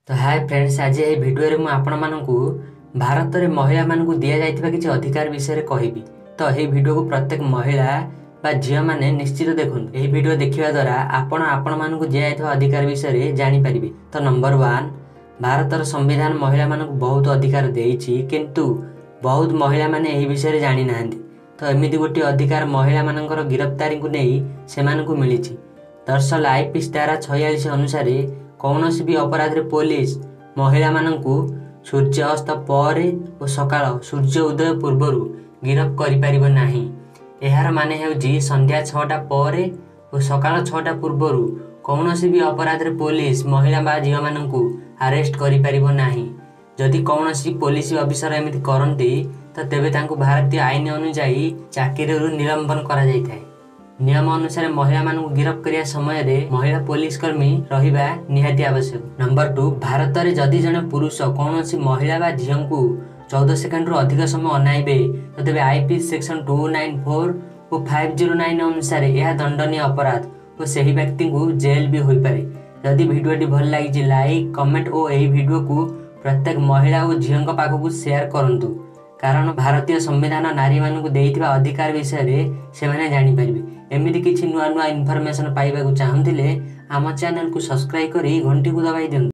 ତ ହାଏ ଫ୍ରେଣ୍ଡସ୍, ଆଜି ଏହି ଭିଡ଼ିଓରେ ମୁଁ ଆପଣମାନଙ୍କୁ ଭାରତରେ ମହିଳାମାନଙ୍କୁ ଦିଆଯାଇଥିବା କିଛି ଅଧିକାର ବିଷୟରେ କହିବି। ତ ଏହି ଭିଡ଼ିଓକୁ ପ୍ରତ୍ୟେକ ମହିଳା ବା ଝିଅମାନେ ନିଶ୍ଚିତ ଦେଖନ୍ତୁ। ଏହି ଭିଡ଼ିଓ ଦେଖିବା ଦ୍ୱାରା ଆପଣ ଆପଣମାନଙ୍କୁ ଦିଆଯାଇଥିବା ଅଧିକାର ବିଷୟରେ ଜାଣିପାରିବେ। ତ ନମ୍ବର 1, ଭାରତର ସମ୍ବିଧାନ ମହିଳାମାନଙ୍କୁ ବହୁତ ଅଧିକାର ଦେଇଛି, କିନ୍ତୁ ବହୁତ ମହିଳାମାନେ ଏହି ବିଷୟରେ ଜାଣିନାହାନ୍ତି। ତ ଏମିତି ଗୋଟିଏ ଅଧିକାର ମହିଳାମାନଙ୍କର ଗିରଫଦାରୀକୁ ନେଇ ସେମାନଙ୍କୁ ମିଳିଛି। ଦରଅସଲ ଆଇପିସି ଧାରା 46 ଅନୁସାରେ କୌଣସି ବି ଅପରାଧରେ ପୋଲିସ ମହିଳାମାନଙ୍କୁ ସୂର୍ଯ୍ୟ ଅସ୍ତ ପରେ ଓ ସକାଳ ସୂର୍ଯ୍ୟ ଉଦୟ ପୂର୍ବରୁ ଗିରଫ କରିପାରିବ ନାହିଁ। ଏହାର ମାନେ ହେଉଛି ସନ୍ଧ୍ୟା 6ଟା ପରେ ଓ ସକାଳ 6ଟା ପୂର୍ବରୁ କୌଣସି ବି ଅପରାଧରେ ପୋଲିସ ମହିଳା ବା ଝିଅମାନଙ୍କୁ ଆରେଷ୍ଟ କରିପାରିବ ନାହିଁ। ଯଦି କୌଣସି ପୋଲିସ ଅଫିସର ଏମିତି କରନ୍ତି, ତ ତେବେ ତାଙ୍କୁ ଭାରତୀୟ ଆଇନ ଅନୁଯାୟୀ ଚାକିରିରୁ ନିଲମ୍ବନ କରାଯାଇଥାଏ। ନିୟମ ଅନୁସାରେ ମହିଳାମାନଙ୍କୁ ଗିରଫ କରିବା ସମୟରେ ମହିଳା ପୋଲିସ କର୍ମୀ ରହିବା ନିହାତି ଆବଶ୍ୟକ। ନମ୍ବର 2, ଭାରତରେ ଯଦି ଜଣେ ପୁରୁଷ କୌଣସି ମହିଳା ବା ଝିଅଙ୍କୁ 14 ସେକେଣ୍ଡରୁ ଅଧିକ ସମୟ ଅନାଇବେ, ତ ତେବେ ଆଇପିସି ସେକ୍ସନ 294 ଓ 509 ଅନୁସାରେ ଏହା ଦଣ୍ଡନୀୟ ଅପରାଧ ଓ ସେହି ବ୍ୟକ୍ତିଙ୍କୁ ଜେଲ୍ ବି ହୋଇପାରେ। ଯଦି ଭିଡ଼ିଓଟି ଭଲ ଲାଗିଛି, ଲାଇକ୍, କମେଣ୍ଟ ଓ ଏହି ଭିଡ଼ିଓକୁ ପ୍ରତ୍ୟେକ ମହିଳା ଓ ଝିଅଙ୍କ ପାଖକୁ ସେୟାର କରନ୍ତୁ, କାରଣ ଭାରତୀୟ ସମ୍ବିଧାନ ନାରୀମାନଙ୍କୁ ଦେଇଥିବା ଅଧିକାର ବିଷୟରେ ସେମାନେ ଜାଣିପାରିବେ। ଏମିତି କିଛି ନୂଆ ନୂଆ ଇନଫର୍ମେସନ୍ ପାଇବାକୁ ଚାହୁଁଥିଲେ ଆମ ଚ୍ୟାନେଲକୁ ସବସ୍କ୍ରାଇବ୍ କରି ଘଣ୍ଟିକୁ ଦବାଇ ଦିଅନ୍ତୁ।